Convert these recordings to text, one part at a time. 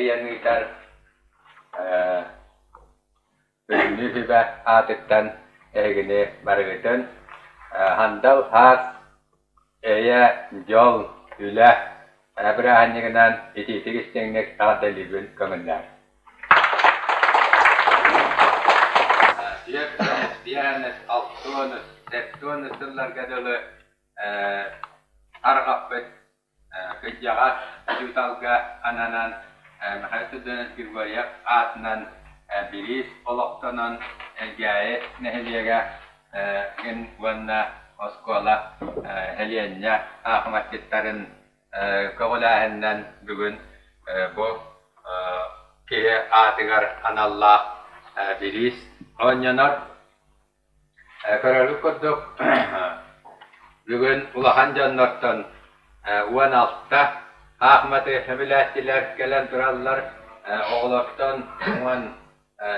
тэрийэн ыытар Бүгүҥҥү сүбэ аатыттан эһигини барыгытын Сандал саас, эйэ, дьол, үлэ бырааһынньыгынан итиитик-истиҥник эҕэрдэлиибин көҥүллээр. Түөрт алтуонус, сэттуонус сылларга дылы арҕаппыт Кырдьаҕас учууталга ананан Михаил Степанович Григорьев аатынан бириис олохтонон Элгээйи нэһилиэгэ уонна оскуола сэлиэнньэ аахымаччыттарын көҕүлээһининэн бүгүн бу киһи аатыгар аналлаах бириис оонньонор. Көрөрүт курдук, бүгүн улахан дьоннортон 16 хаахматы сөбүлээччилэр кэлэн тураллар. Оҕолортон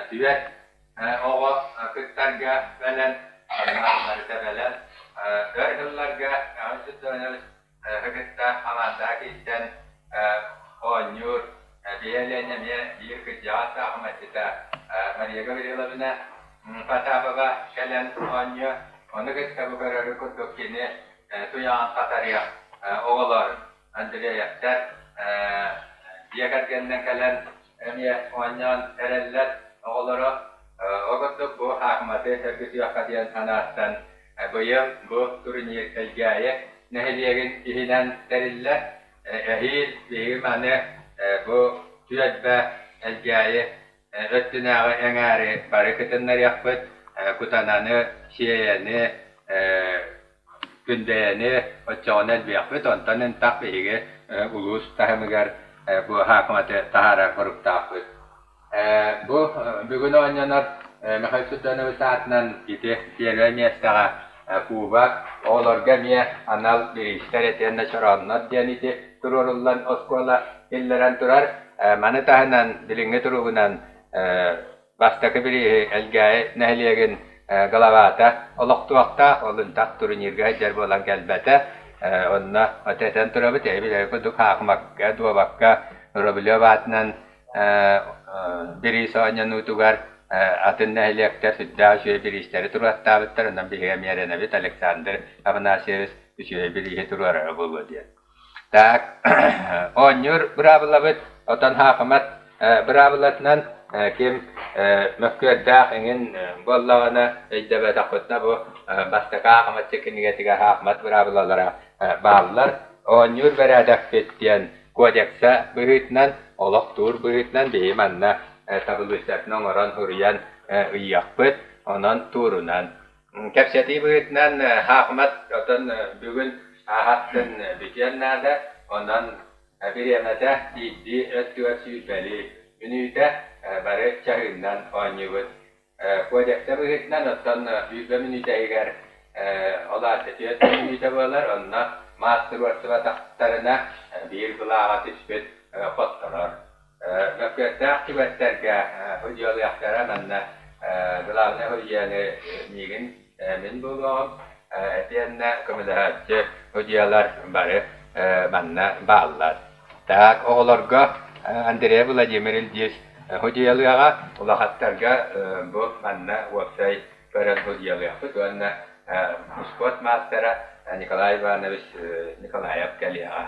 14 оҕо кыттарга бэлэм, барыта бэлэм. Өр сылларга кытта хамаандаҕа киирсэн оонньуур Биэлиэн эмиэ биир кырдьаҕас саахыматчыта Мария Гавриловна Потапова кэлэн оонньуо. Ону кытта бу көрөрү курдук кини туйаҕын хатарыах оҕолор Андреевтар дьиэ кэргэнинэн кэлэн эмиэ оонньоон эрэллэр оҕолоро. Ол курдук бу хаахыматы сөргүтүөххэ диэн санааттан Быйыл бу турнир Элгээйи нэһилиэгин иһинэн тэриллэр. Эһиил биһиги маны бу түөлбэ Элгээйи өттүнээҕи эҥээри бары кытыннарыахпыт. Кутананы, Сиэйэни, Күндэйэни оччоҕуна элбиэхпит. Онтон ынтах биһиги улуус таһымыгар бу хаакыматы таһаарар соруктаахпыт. Бу бүгүн оонньонор Михаил Суданович аатынан ити первое миэстэҕэ кубок, оҕолорго эмиэ анал бириистэр итиэннэ чорооннор диэн ити туруоруллан оскуола киллэрэн турар. Маны таһынан билиҥҥи туругунан бастакы бирииһи Элгээйи нэһилиэгин главата олохтуохтаах, ол ынтах турнирга сылдьар буолан кэлбэтэ. Онно этэн турабыт, эһиги курдук хаахымакка, дуобакка Рублев аатынан бириис оонньонуутугар атын нэһилиэктэр сүрдээх үчүгэй бириистэри туруортаабыттар, онон биһиги эмиэ эрэнэбит Александр Афанасьевич үчүгэй бирииһи туруорара буолуо диэн. Так, оонньуур быраабылабыт, отон хаахымат быраабылатынан ким мөккүөрдээх эҥин буоллаҕына өйдөбөтөхпүтүнэ бу бастакы хаахыматчы кинигэтигэр хаахымат быраабылалара бааллар. Оонньуур бэрээдэкпит диэн Кодекса быһыытынан, олохтуур быһыытынан биһи манна табылыыссатын оҥорон суруйан ыйыахпыт, онон туурунан. Кэпсэтии быһыытынан хаахымат отон бүгүн ааһаттын бүтүөн наада, онон бириэмэтэ биирдии өттүгэр сүүрбэлии мүнүүтэ бары чаһыыннан оонньуубут. Кодекса быһыытынан оттон 20 мүнүүтэ иһигэр ол аата 4 мүнүүтэ буолар, онно маас туруорсубатахтарына биир былааҕа түспүт хотторор. Мөккүөрдээх түбэлтэргэ судьуйалыахтара манна главнай судьуйаны миигин мин буолуоҕум итиэннэ көмөлөһөөччү судьуйалар бары манна бааллар. Так, оҕолорго Андрей Владимир Ильич судьуйалыаҕа, улахаттарга бу манна уопсай көрөн судьуйалыахпыт уонна спорт маастара Николай Иванович Николаев кэлиэҕэ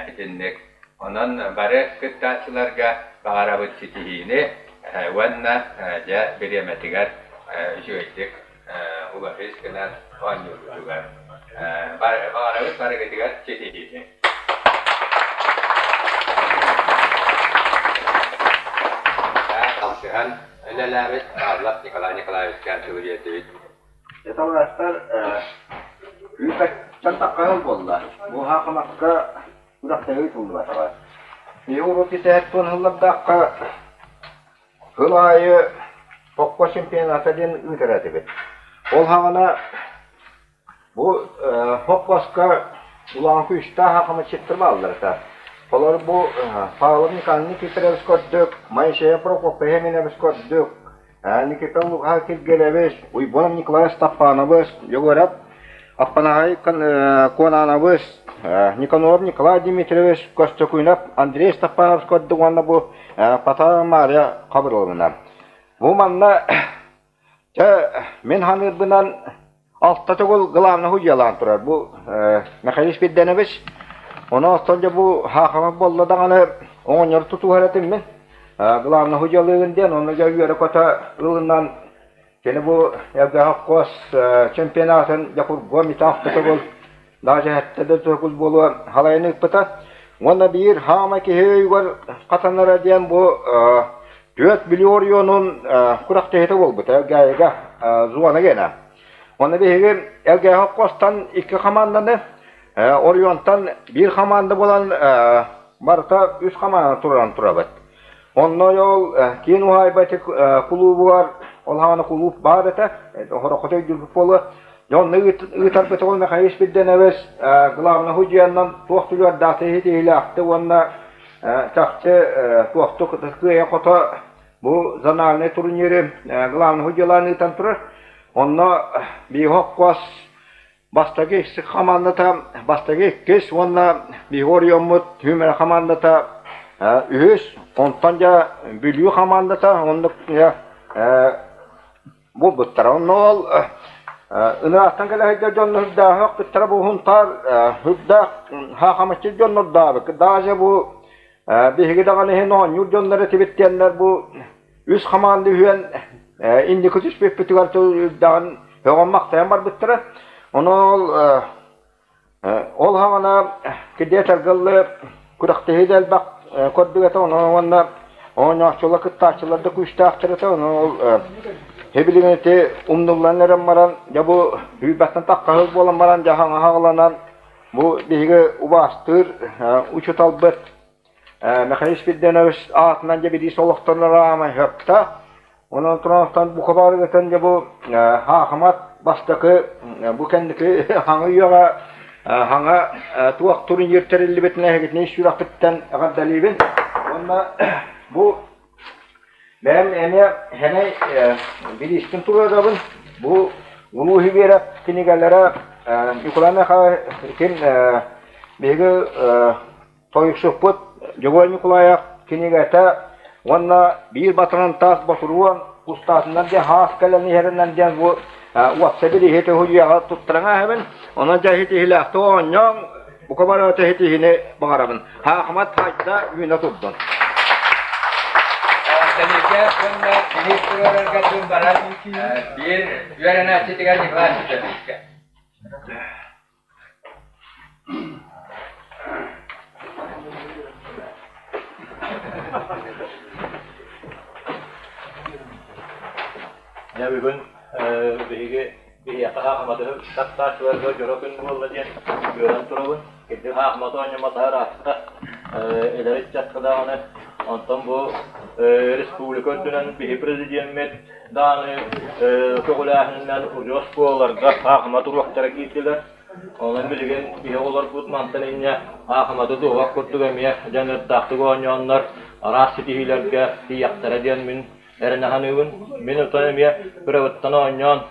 итинник. Онон бары кыттааччыларга баҕарабыт ситиһиини уонна дьэ бириэмэтигэр үчүгэйдик уларыс гынан оонньуургутугар баҕарабыт барыгытыгар ситиһиини. Алтыһан үлэлээбит Павлов Николай Николаевичка тылы биэрдибит. Эталаастар күүпэттэн таххаһыл буолла. Бу хаахымакка күрэхтэһии тыллыбатаҕа. Биһи урут исэһэттэн ыллардаахха Сыл аайы Хоппо чемпионата диэн ыытар этибит. Ол саҕана бу Хоппоска улахан күүстээх хахамаччыттар бааллар этэ. Олор бу Павлов Николай Никифорович көрдүк, Моисеев Прокопий Семенович көрдүк, Никита Лука Киргелевич, Уйбанов Николай Степанович, Егоров. Аппанаһай Куонаанабыс, Никанор Николай Дмитриевич Костокуйнов, Андрей Степанович көрдүк уонна бу Пата Мария Хабырыловна. Бу манна чэ мин ханыырбынан алта төгүл главный судьялаан турар бу Михаил Спирденович. Ону оттон дьэ бу хаахамат буолла даҕаны оҕонньору тутуһар этим мин. Главный судьялыыгын диэн, онно дьэ үөрэ-көтө ылынан Кини бу Элгэһэ чемпионатын Якурго Митаах төгүл даже сэттэ да төгүл буолуо халайан ыыппыта. Уонна биир хаама киһи өйүгэр хатанара диэн бу түөрт Бүлүү оройуонун күрэхтэһиитэ буолбута Элгээйигэ зона гена. Уонна биһиги Элгээһи холкуостан икки хамаанданы оройуонтан биир хамаанда буолан барыта үс хамаанда туран турабыт. Онно ол киин уһаайба ити кулуубугар ол хаана кулууп баар этэ, хорохото өйдүүрбүт буолуо. Дьэ онно ыытарбыт ол Михаил Спирденович главный судьуйанан туох түлүөрдаахты иһитиһилээхти уонна чахчы туохтук кыайа-хото бу зональный турниры главный судьялаан ыытан турар. Онно биһиги хос Бастакы икки хамаандата, бастакы иккис уонна биһиги оройуоммут Түмэрэ хамаандата үһүс, онтон дьэ Бүлүү хамаандата оннук буолбуттара. Онно ол ынаахтан кэлэ сылдьар дьоннор үрдээҕи охпуттара бу Сунтаар үрдээх хаахамыччы дьоннордообут. Даже бу биһиги даҕаны иһин оонньуур дьоннор этибит диэннэр бу үс хамаанда үһүөн инники түспүппүтүгэр үрдэҕин һөҕөн-махтайан барбыттара. Ону ол ол хаҕана кидиэ таргыллы күрэхтэһии да элбэх көрдүк этэ, ону уонна оонньооччулар кыттааччылар да күүстээхтэр этэ, ону ол билигин ити умнуллан эрэн баран, дьэ бу сүүрбэттэн тахха сыл буолан баран дьэ хаҥа хаҕаланан бу биһиги убаастыыр учууталбыт Михаил Спиридонович аатынан дьэ бириис олохтонор аамай сөптөөх. Онон туран бука баарыгытын дьэ бу хаахымат бастакы бу кэнники хаҥа үйэҕэ хаҥа туох турнир тэриллибитин эһигитини сүрэхпиттэн эҕэрдэлиибин. Уонна бу бэйэм эмиэ хэнэй бирииспин туруорабын. Бу Улуу Сибиэрэп кинигэлэрэ Ньукулай Михайлович ким биһиги Тойуксуппут Дьогуой Ньукулаев кинигэтэ уонна биир батаран таас ботуруон кустаатыннар диэн хаас кэлэн иһэринэн диэн бу уопсай билиһи төһүйэҕэ туттаран ааһабын. Онон дьэ иһилээхтик оонньооҥ, бука бары иһини баҕарабын. Хаахымат хайда үүнэ турдун. Сэмикэ уонна биһик туруорарга тыл барар биир үөрэнээччитигэр Николай Сидоровичка. Дьэ бүгүн биһиги биһиэхэ хаахыматы таптааччыларга дьоро күн буолла диэн үөрэн турабын. Кирдик хаахыматы оонньоммот ыраатта эдэр ыччакка даҕаны онтон бу республика үрдүнэн биһи президеммит даҕаны көҕүлээһининэн удьуос оскуолаларга хаахымат уруоктара киирдилэр. Онон билигин биһи оҕолорбут мантан инньэ аахыматы дуобат курдук эмиэ дьаныардаахтык оонньооннор араас ситиһиилэргэ тиийэхтэрэ диэн мин эрэнэ саныыбын. Мин оттон эмиэ кырабыттан оонньоон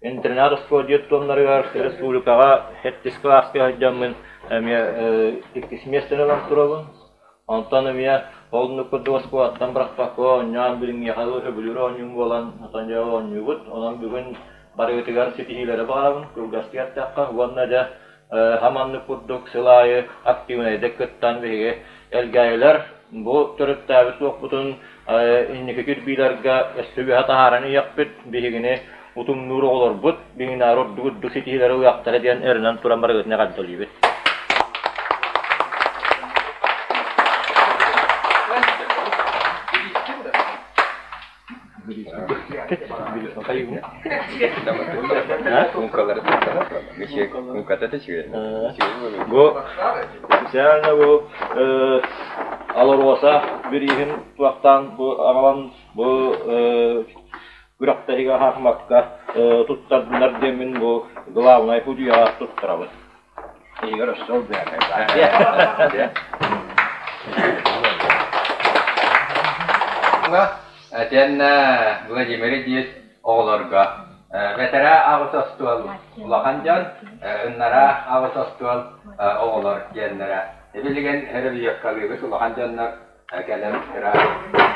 интернат оскуола детдомнарыгар республикаҕа сэттис кылааска сылдьаммын эмиэ иккис миэстэни ылан турабын. Онтон эмиэ ол оннук курдук оскуолаттан бырахпакка оонньоон билиҥҥиэхэ дылы сөбүлүүр оонньуум буолан оттон дьэ оонньуубут. Онон бүгүн барыгытыгар ситиһиилэри баҕарабын кылгастык эттэххэ уонна дьэ хаманнык курдук сыл аайы активнайдык кыттан биһиги Элгээйилэр бу төрүттээбит суохпутун инники кирбиилэргэ өссө үөһэ таһааран иһиэхпит биһигини утумнуур оҕолорбут биһигинээр ордук үрдүк ситиһиилэри ылыахтара диэн эрэнэн туран барыгытын эҕэрдэлиибит. Бу специально бу Алроса бирииһин туохтаан бу аҕалан бу күрэхтэһиигэ хаахымакка туттардынар диэммин бу главнай судьуйаҕа туттарабын. Игорь өссө Этиэннэ Владимир Ильич оҕолорго. Бэтэрээ аҕыс остуол улахан дьон, ыннараа аҕыс остуол оҕолор диэннэрэ. Билигин өрөбүйүөккалыыбыт улахан дьоннор кэлэн кыра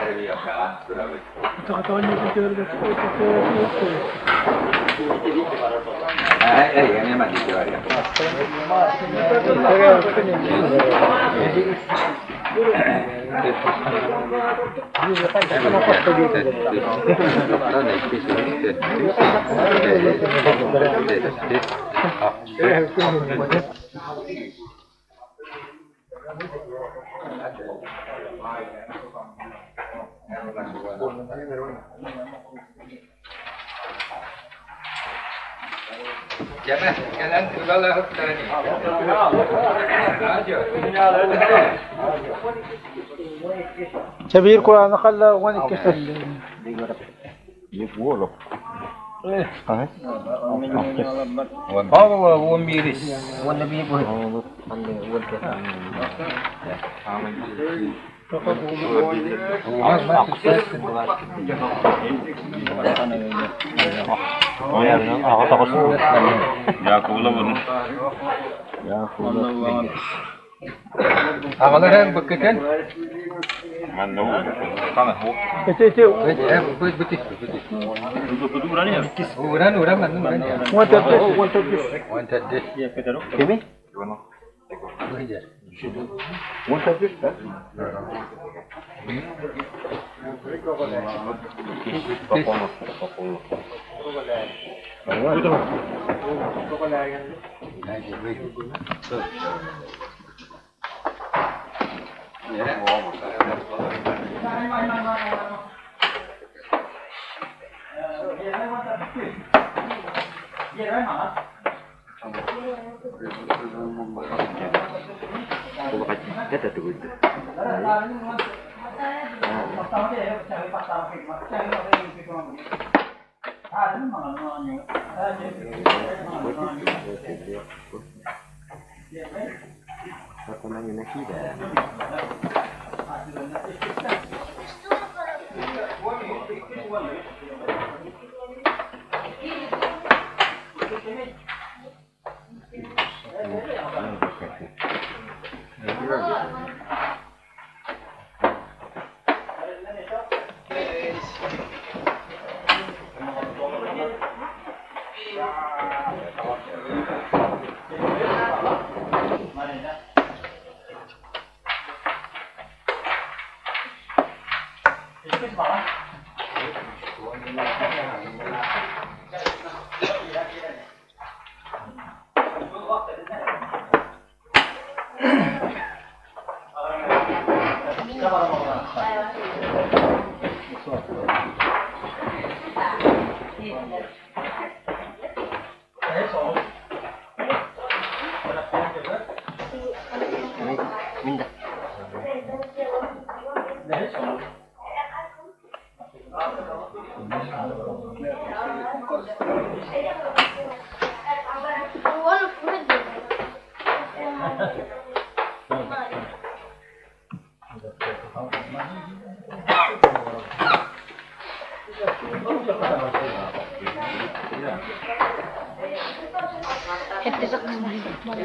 өрөбүйүөккаҕа турабыт. Эйгэни маннык барыа. Кэмэ кэлэн ыгалаһыттарын Чэбиир курааны халла 12 сыл. Павла он биирис. Аҕаларын быккытын Уран уран манны уран. 14, 14. 14. Kimi? 14 да?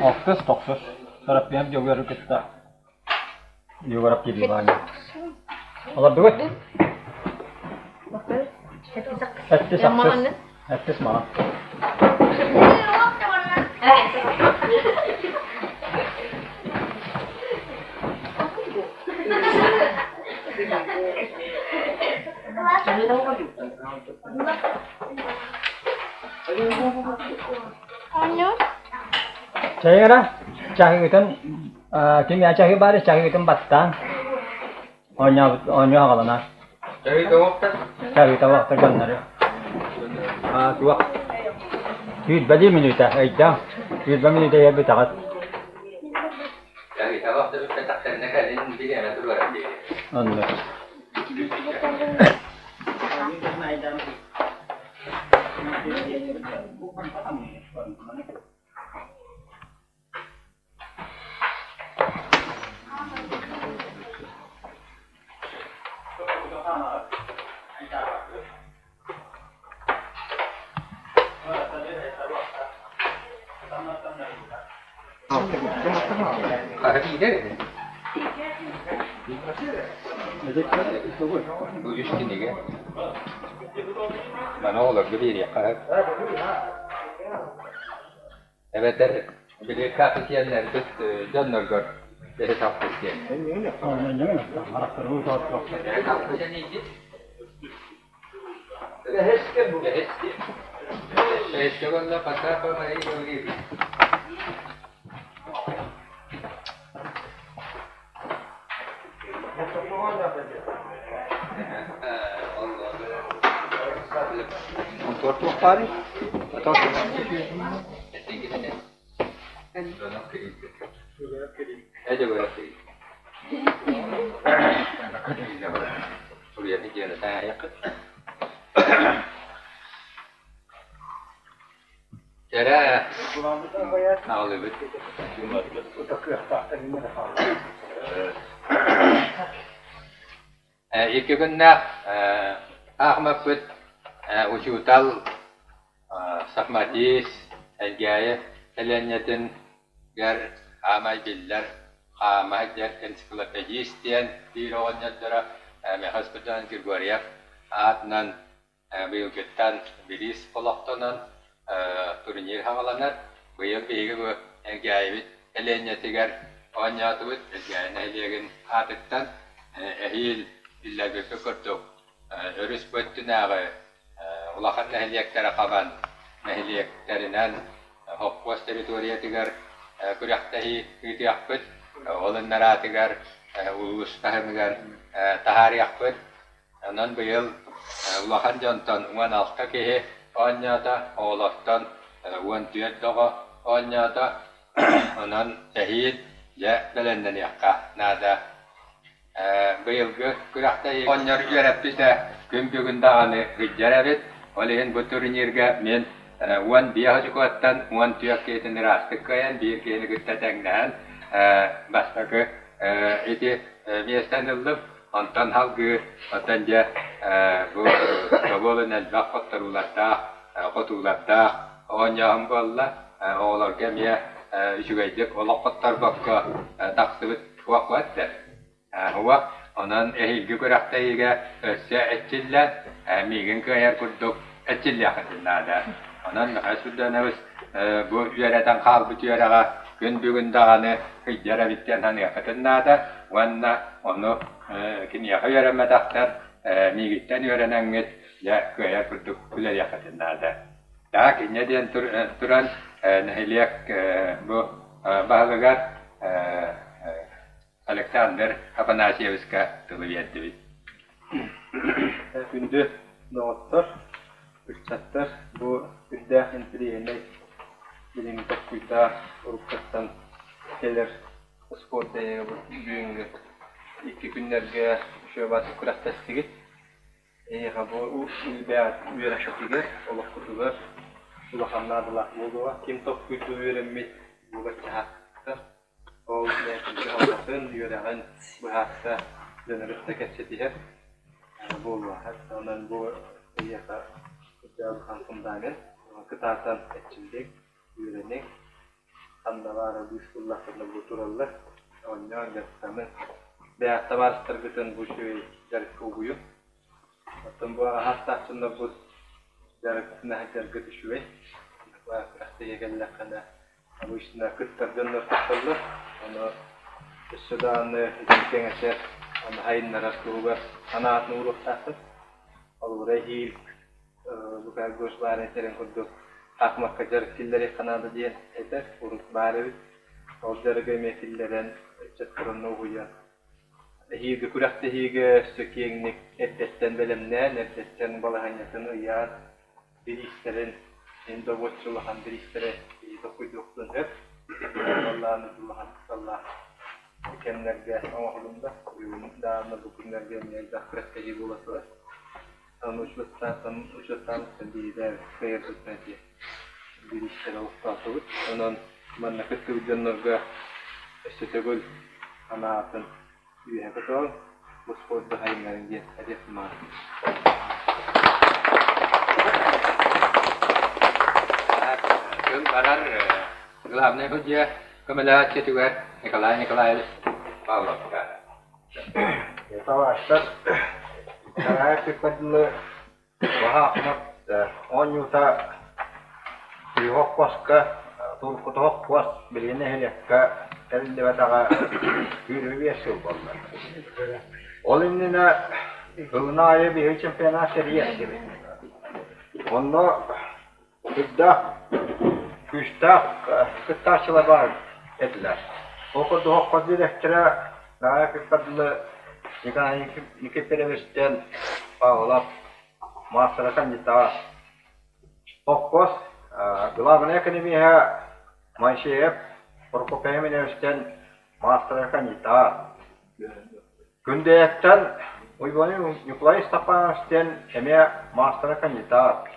Охтус тохсус. Сараппиам дьөгүөрү кытта Югарап киирии Олордугут? Эттис ахсыс. Эттис маҕан. Чайыра, чаһыытын ким чаһыы баар чаһыытын баттаан оонньуу аҕалана. Чаһыыта уохта дьоннору. Туох сүүрбэлии мүнүүтэ өйдөөх 20 мүнүүтэ иһэр бүтэҕит. Оннук. Бу үс кинигэ. Маны оҕолорго биэриэххэ сөп. Эбэтэр били коэффициеннэрбит дьонноргор бэһис алтыс диэн. Бэһискэ буолла Потапова Мария Гаврильевна. Кэрэ аҕалыбыт. Икки күннээх аахмаппыт учуутал шахматист Элгээйи сэлиэнньэтигэр аамай биллэр хаама сылдьар энциклопедист диэн биир оҕонньордоро Михаил Спиридонович Григорьев аатынан Быйылгыттан бириис олохтонон турнир саҕаланар. Быйыл биһиги бу Элгээйибит сэлиэнньэтигэр оонньоотубут. Элгээйи нэһилиэгин аатыттан эһиил биллэрбиппит курдук өрүс бу өттүнээҕи улахан нэһилиэктэрэ хабан нэһилиэктэринэн хоппуос территориятыгар күрэхтэһии ыытыахпыт. Ол ынараатыгар улуус таһымыгар таһаарыахпыт. Онон быйыл улахан дьонтон 16 киһи оонньоото, оҕолортон 14 оҕо оонньоото. Онон эһиил дьэ бэлэмнэниэххэ наада. Быйылгы күрэхтэһии оҕонньор үөрэппитэ күн бүгүн даҕаны сылдьар эбит. Ол иһин бу турнирга мин 15 очукуоттан 14 киһитин ыраастык кыайан, биир киһини кытта тэҥнэһэн бастакы ити миэстэни ыллым. Онтон салгыы оттон дьэ бу собуолун элбэх хотторуулардаах, хотуулардаах оонньооһун буолла. Оҕолорго эмиэ үчүгэйдик олох хотторбокко тахсыбыт туох эттэр. Уо, онон эһиилги күрэхтэһиигэ өссө эрчиллэн, миигин кыайар курдук эрчиллиэххитин наада. Онон Михаил Спиридонович бу үөрэтэн хаалбыт үөрэҕэ күн бүгүн даҕаны сылдьар эбит диэн саныаххытын наада уонна ону киниэхэ үөрэммэтэхтэр миигиттэн үөрэнэҥҥит дьэ кыайар курдук үлэлиэххитин наада. Так, инньэ диэн туран нэһилиэк бу баһылыгар Александр Афанасьевичка тылы биэрдибит. Күндү доҕоттор, ыччаттар, бу үрдээх интэриэһинэй билиҥҥи толкуйдаах уруккаттан кэлэр спорт эйэҕэ бүгүҥҥү икки күннэргэ үчүгэй баҕайытык күрэхтэстигит. Эйиэхэ бу бэйэҕит үөрэххитигэр, олоххутугар улахан наадалаах буолуоҕа. Ким толкуйдуу үөрэммит бугаччаһаахтар Ол бэйэтин кыһалҕатын, үөрэҕин быһаарса дьону кытта кэпсэтиһэр буолуоҕа. Онон бу эйиэхэ улахан фундамент кытаатан эрчиллиҥ, үөрэниҥ, ханна баара быыс буллаххытына бу тураллар, оонньоон, дьарыктаныҥ. Бэйэҕит табаарыстаргытын бу үчүгэй дьарыкка угуйуҥ. Оттон бу аһаастаах дьоннорбут дьарыктана сылдьаргыт үчүгэй. Күрэхтэһиигэ кэллэххинэ Обычно кыттар дьоннор кытталлар. Ону өссө даҕаны итини кэҥэтэр, аны сайыннарар туһугар санаатын ууруохтаахпыт. Холобура, эһиил Лука Егорович баар этэрин курдук шахмакка дьарык киллэриэххэ наада диэн этэр. Урут баар эбит. Ол дьарыгы эмиэ киллэрэн, ыччаттарын уһуйан Эһиилги күрэхтэһиигэ өссө киэҥник эрдэттэн бэлэмнээн, эрдэттэн балаһыанньатын ыйаан, бириистэрин, ин добуоччу улахан бириистэрэ киһи толкуйдуохтун сөп. Баллааны улахан ыксаллаах кэмнэргэ оҥоһулунна. Бүгүн даҕаны бу күннэргэ эмиэ элбэх күрэхтэһии буола турар. Аны учуоттаан учуоттаабыттан биирдэ кыайарбытынан этиэ бириистэрэ олохтоотубут. Онон манна кыттыбыт дьоннорго өссө төгүл анаатын үөһэ көтөҕүҥ, бу спорт быһайыннарыҥ диэн этиэхпин баҕарабын. Тыл барар главный судья. көмөлөһөөччүтүгэр Николай Николаевич Павловка. Табаарыстар, Николаев дылы Баһаахмат оонньуута Күүһэх куоска, Туркутоох куос билигин нэһилиэккэ тэриллибэтэҕэ 25 сыл буолла. Ол иннинэ сылын аайы биһиги чемпионат тэрийээччибит. Онно сүрдээх күүстээх кыттааччылар баар этилэр. Ол курдук хос дириэктэрэ Наайа кытта дылы Николай Никифоровичтан Павлов маастара кандидат. Холкуос главнай экономиһа Моисеев Прокопий Емельяновичтан маастара кандидат. Күндэйэттэн Уйбаны Николай Степановичтан эмиэ маастара кандидат.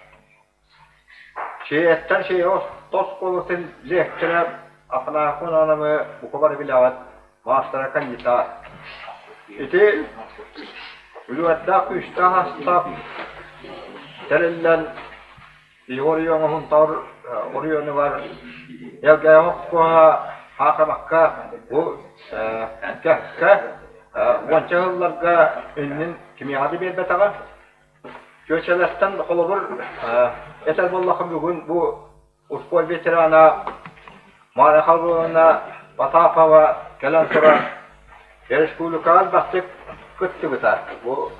Сиэйэттэн сиэйэ орто оскуолатын лиэктэрэ Афанасий Ивановы бука бары билэҕит, маастара кандидат. Ити үлүгэрдээх күүстээх астаах тэриллэн Егор Ионов Сунтаар оройуонугар Элгээйи холкуоһа Хаакабакка бу кэккэ уонча сылларга иннин кимиэхэ да биэрбэтэҕэ. Чүөчэлэртэн холобур этэр буоллахха бүгүн бу успуорт ветерана Мария Хабыловна Потапова кэлэн туран республикаҕа элбэхтик кыттыбыта. Бу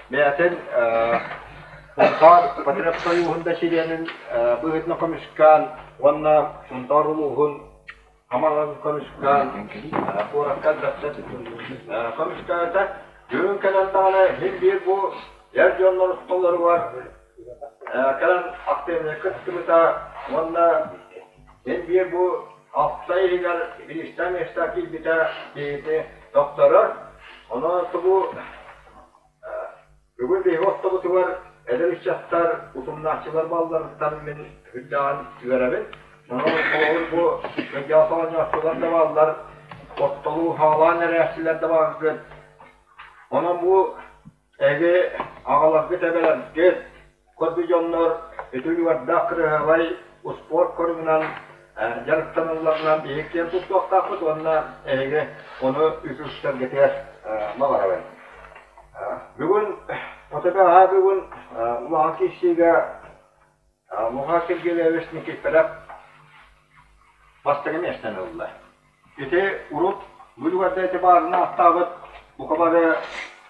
бэйэтин Сунтаар потребсоюһун да чилиэнин быһыытынан көмүскээн уонна Сунтаар улууһун Амалан көмүскээн куоракка элбэхтик көмүскээбитэ. Бүгүн кэлэн даҕаны мин биир бу эр дьоннор ортолоругар кэлэн активнай кыттыбыта уонна мин биир бу алта иһигэр бииртэн миэстэ киирбитэ киһити докторор. Ону тугу Бүгүн биһиги ортобутугар эдэр ыччаттар, утумнааччылар баалларыттан мин үрдээҕин үөрэбин. Онон холобур бу кырдьаҕас оонньооччулар да бааллар, ортолуу хаалаан эрээччилэр да бааргыт. Онон бу эһиги аҕаларгыт эбэлэргит, Көрбүт дьоннор ити үлүгэрдээх кыраһыабай успуорт көрүҥүнэн дьарыктаналларынан биһиги киэн туттуохтаахпыт уонна эһиги ону үтүктэргитигэр баҕарабын. Бүгүн ОТБ бүгүн улахан киирсиигэ Луха Сергеевич Никифоров бастакы миэстэни ылла. Ити урут бу үлүгэрдэ ити баарына аттаабыт бука бары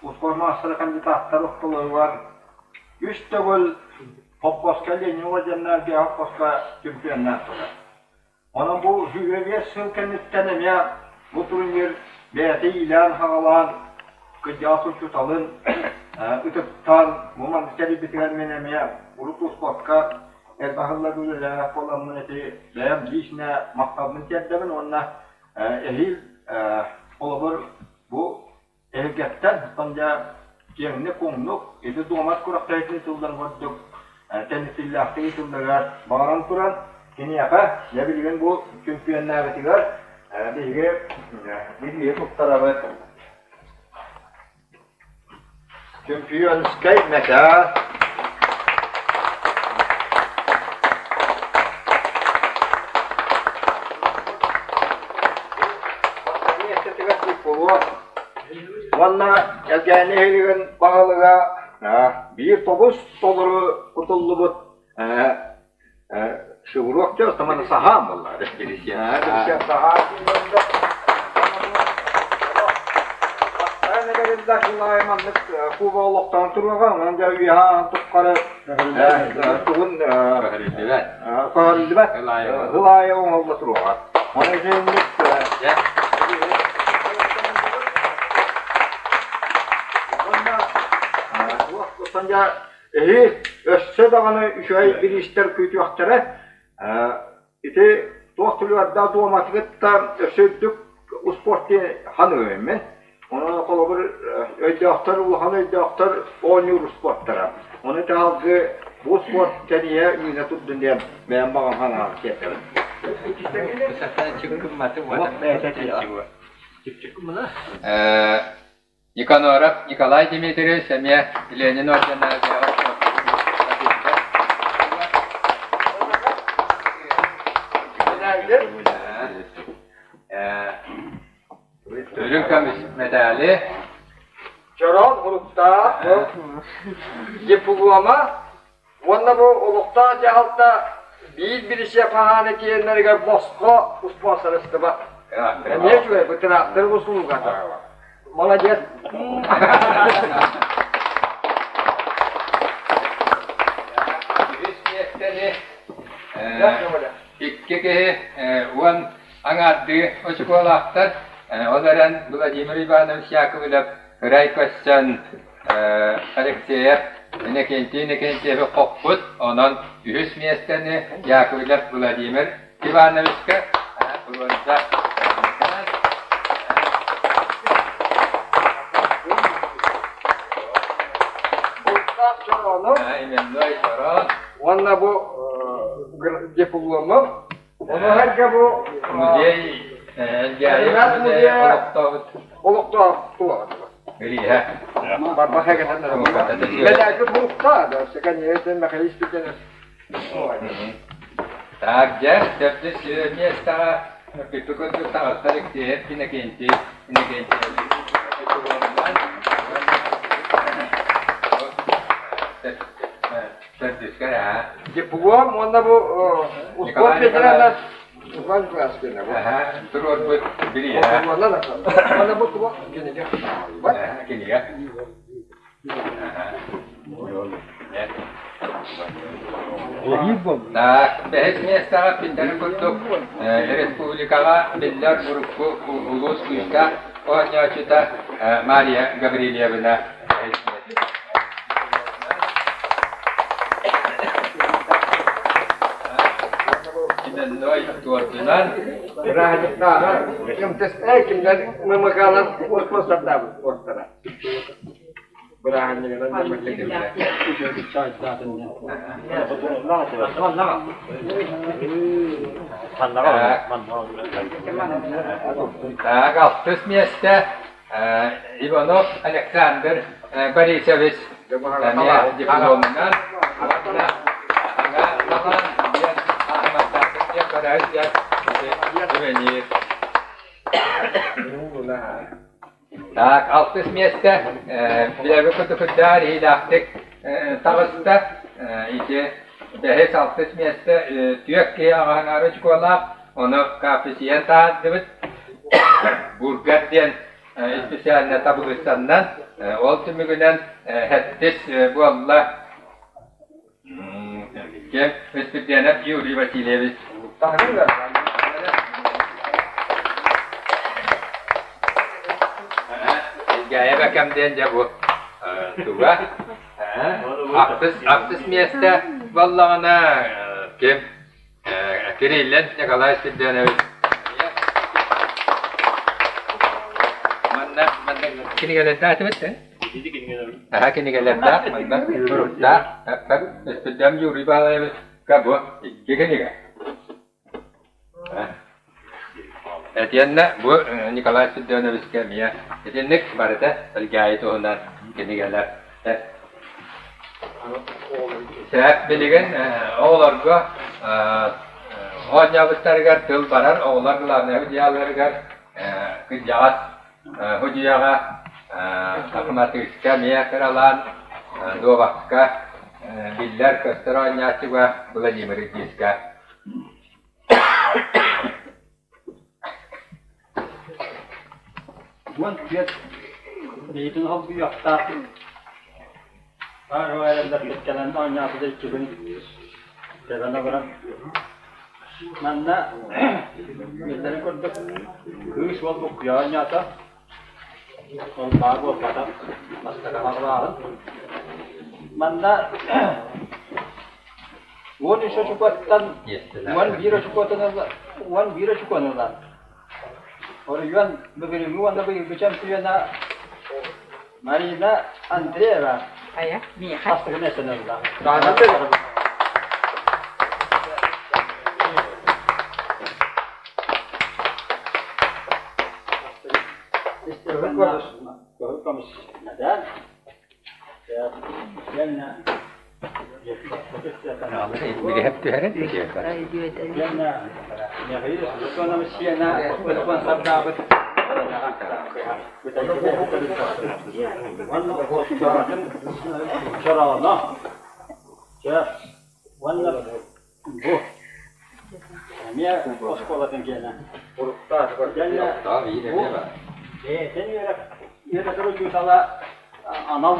успуорт маастара кандидаттар ортолоругар үс төгүл холкуоска Ленин уордьаннаах холкуоска чемпионнаах турар. Онон бу 25 сыл кэнниттэн эмиэ бу турнир бэйэтэ иилээн-хаҕалаан кырдьаҕас учууталын ытыктаан бу маннык тэрийбитигэр мин эмиэ урут успуорка элбэх сылларга үлэлээх буоламмын ити бэйэм лично махталбын тиэрдэбин уонна эһиил холобур бу эһилгэттэн оттон дьэ киэҥник-куҥнук ити дуомат күрэхтэһиитин тылларын курдук тэнитиллээхтик ыытылларыгар баҕаран туран киниэхэ дьэ билигин бу чөмпүйүөннээбитигэр биһиги билииһи туттарабыт. Чөмпүйүөнскэй мэтээл миэстэтигэр диплом уонна Элгээни нэһилиэгин баһылыга биир тобус толору кутуллубут Шевров дьэ саманы саһаан буолла. Саһаан маннык куба олохтоон туруоҕа, онон дьэ үөһэ туххары тугун көһөрүллүбэт. Ыл аайы оҥоһулла туруоҕа. Онон итинник Уонна Эһи өссө даҕаны үчүгэй бириистэр күүтүөхтэрэ. Ити туох түлүгэрдээх дуоматыгыт да өссө үрдүк успуорт диэн ханыым мин. Онон холобур өйдөөхтөр, улахан өйдөөхтөр оонньуур успуортара. Ону таһалгы бу успуорт тэнийэ үүнэ турдун диэн бэйэм баҕам санаабын тиэрдэбин. Никаноров Николай Дмитриевич эмиэ Ленин ордена Үрүҥ көмүс мэтээли Чороон уруктаах диплома уонна бу олохтоох дьаһалта биир бирисиэп хаһаана киэннэригэр босхо успуонсарыстыба. Эмиэ үчүгэй бу тыраахтыр услугата. Молодец. Үһүс миэстэни икки киһи уон аҥаардыы очукуолаахтар. Ол эрэн Владимир Иванович Яковлев ырай көссөн Алексеев Иннокентий Иннокентьевы хоппут. Онон үһүс миэстэни Яковлев Владимир Ивановичка бронза Именной чороон. Уонна бу дипломов Ону бу музей Элгээйи музейа олохтообут олохтоох туоҕа. Билиһэ. Барбаха кэтэн Бэлээки туруктаа да, секанье Михаил Степанович. Так, дьэ, төрдүс миэстэҕэ Күтү курдук таҕыстар Алексеев Иннокентий Иннокентьевич Төрдүскэ аа. Диплом уонна бу успуорт ветерана Иван Николаевич бу. Туруорбут билиһэ. Уонна бу туох кинигэ. Кинигэ. Так, бэһис миэстэҕэ биллэрин курдук республикаҕа биллэр урукку улуус күүстээх оонньооччута Мария Гаврильевна Именной туордунан Бырааһынньыктааҕы МТС кинилэр ММК-лар спонсордаабыт спортара. Бырааһынньыгынан Так, алтыс миэстэ Иванов Александр Борисович эмиэ дипломунан уонна аҥа сахан диэн аһыматтаатын диэн бараһыт диэн сувенир. Так, алтыс миэстэ билэби кутукурдаар иһилээхтик таҕыста. Ити бэһис алтыс миэстэ түөрт киһи аҕаһаҥаары очукуолаах, ону коэффициент таһаардыбыт. Бургер диэн специально табылыыссаннан, ол түмүгүнэн сэттис буолла кем Спирдианов Юрий Васильевич. Илгээйэ бэкэм диэн дьэ бу туга ахсыс миэстэ буоллаҕына ким Кириллин Николай Спирдонович манна манна кинигэлэрдээтибит э Аха кинигэлэрдээх манна суруктаах Спирдон Юрий Павловичка бу икки кинигэ Этиэннэ бу Николай Спирдоновичка эмиэ итинник барыта Элгээйи туһунан кинигэлэр Сөп, билигин оҕолорго оонньообуттарыгар тыл барар, оҕолор главнай судьуйаларыгар кырдьаҕас судьуйаҕа автоматическа эмиэ кыралаан дуобакка биллэр-көстөр оонньооччуга Владимир Ильичка. 14 бэйэтин холбуйуохтаах баар эрэллэрбит кэлэн оонньооту иккибин тэбэн олорон манна биллэрин курдук кыыс уол буккуйа оонньоото ол баар буолбатах бастакы хаҕылааҕын манна 13 очукуоттан 11 очукуотун 11 очукуону ылан Оройуон бүгүрүҥҥү уонна быйылгы чөмпүйүөнэ Марина Андреева бастакы миэстэни ылла. Кыһыл көмүс медаль. Билиһэп түһэрин Уонна оскуолатын чорооно. Чэ, уонна бу эмиэ оскуолатын киэнэ. Бу бэйэтин үөрэх үөрэтэр учуутала анал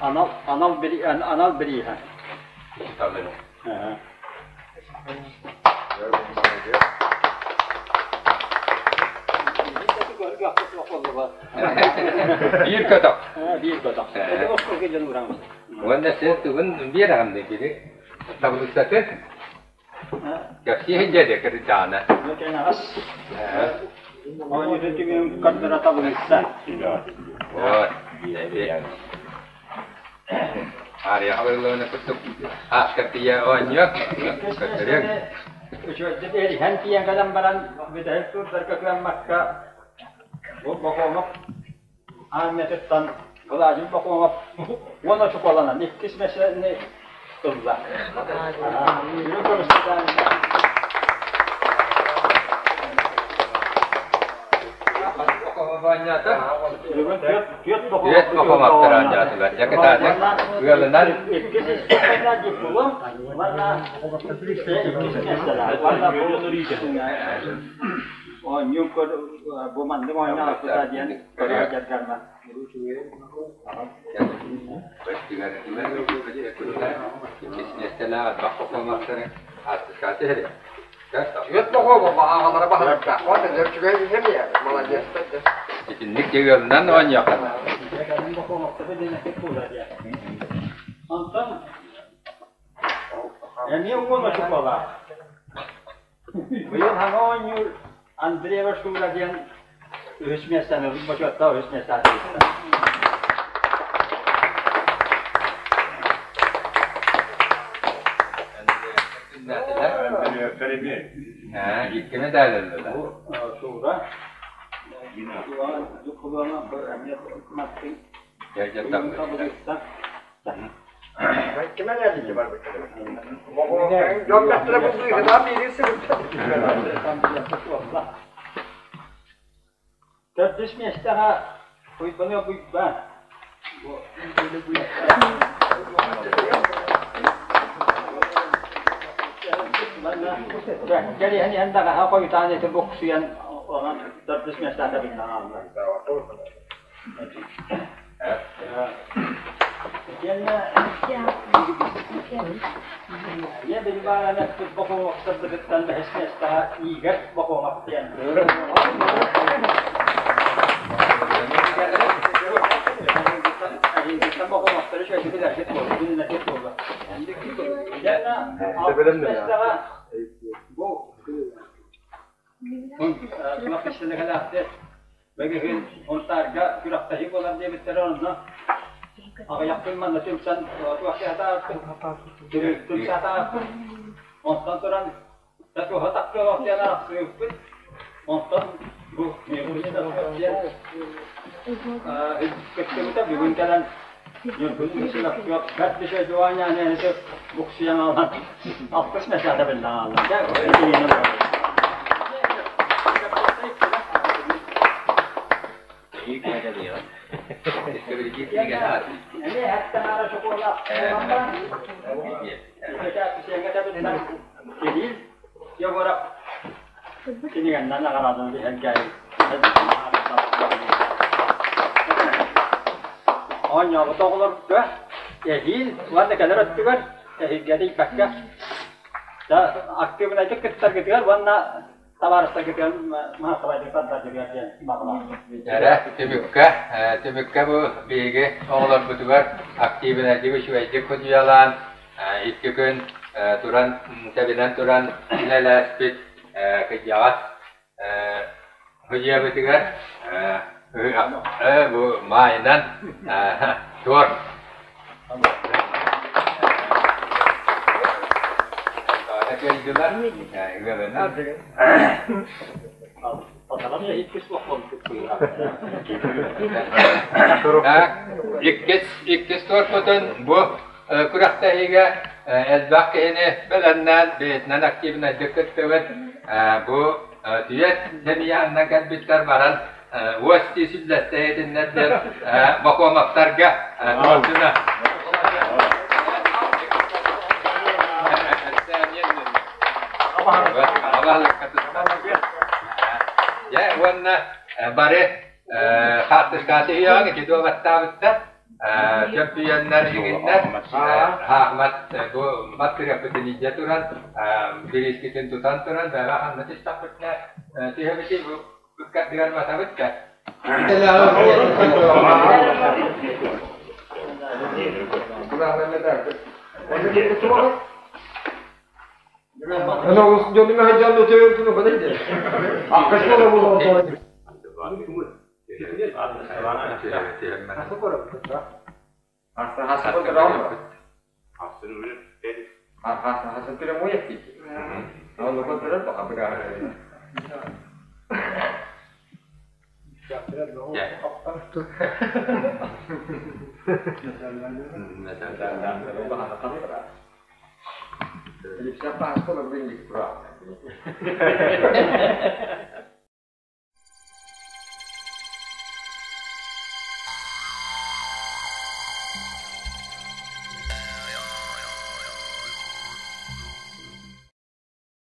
анал анал анал бирииһэ. Биир көтөх. Биир көтөх. Уонна сен тугун биэрэҕин да кири таблицатын кэпсии сылдьа кырдьаана. Оонньуутун түмүгүн көрдөрө таблица. Вот. Аарыйаҕа барыллыбына курдук ааскартыйа оонньуо көрдөрүөҥ. Үчүгэйдик эриһэн тиийэн кэлэн баран бүтэһик туурдарга кыаммакка бу Бокомов армиятыттан Владимир Бокомов уон очукуоланан иккис миэстэни ылла. Үрүҥ көмүс Бүгүн түөрт Түөрт Бокомовтар оонньоотулар. Дьэ кытаатыҥ ыалынан Иккис истиэпэннээх диплом уонна иккис миэстэлээх. Уонна бу оонньуу бу маннык оонньообута диэн көрө дьаргарма. Иккис миэстэлээх элбэх Бокомовтары артыскааты түһэриэ. Түөрт бохуо аҕалара баһылыктаах. Вот это үчүгэй эмиэ молодецтар да. Итинник дьыалынан оонньуохха. Онтон эмиэ уон очукуолаах. Быйыл хаҥа оонньуур Андреева Шура диэн үһүс миэстэни бочуоттаах үһүс миэстэ атыыласта. Икки медаль ыллылар. Шура Киме нәлики бар Дьон бэхтэрэ бу быыһынан биири сырытта. Төрдүс миэстэҕэ Уйбаныа Буйбаан. Кэлиһэн иһэн даҕаһа хойутаан ити буксуйан онон төрдүс миэстэҕэ биллэн хаалла. Итиэннэ ийэ билбаана Бохуомаптарбытыттан бэһис миэстэҕэ Игорь Бохуомап диэн. Эһиилгиттэн Бохуомаптары үчүгэйдик билэргит буолла, билинэргит буолла. Итиэннэ алтыс миэстэҕэ бу туох кистэлэҥэлээхтэр Бэгиһин Сунтаарга күрэхтэһии буолар диэбиттэрэ онно аҕыйах күн манна түмсэн туох саатаабыппыт түмсэ сатаабыппыт онтон туран туоһа тахсыалаах диэн арахсыыбыппыт онтон бу диэн кыттыбыта бүгүн кэлэн Ньургун Силапчуок бэрт бишэдуаняны буксуйан алан алтыс мэсээтэ биллэн аалла. Оонньообут оҕолорго эһиил уонна кэлэр өттүгэр эһиилгэтийбэккэ актыыбынайдык кыттаргытыгар уонна табаарыстаргытыгар маассабайдык тардаргытыгар диэн баҕалаахпын. Эрэ түмүккэ, түмүккэ бу биһиги оҕолорбутугар активнайдык үчүгэйдик судьуйалаан икки күн туран тэбинэн туран үлэлээспит кырдьаҕас судьуйабытыгар бу маайынан туор Кыайдылар, ыалынан. Иккис, иккис туорпутун бу күрэхтэһиигэ элбэх киһини бэлэмнээн бэйэтинэн активнайдык кыттыбыт. Бу түөрт сэмийээннэн кэлбиттэр баран уос тиис үллэстэ иһитиннэр диэн Бокуомаптарга туордуна. Дьэ уонна бары хаартыскаҕа түһүөҕүҥ ити дуобаттаабыттар чөмпүйүөннэр игиннэр хаахмат бу маттырыаппытын илдьэ туран бириискитин тутан туран бэҕэ ханна түстэхпитинэ түһэбитий бу ыккардыгар батабыт да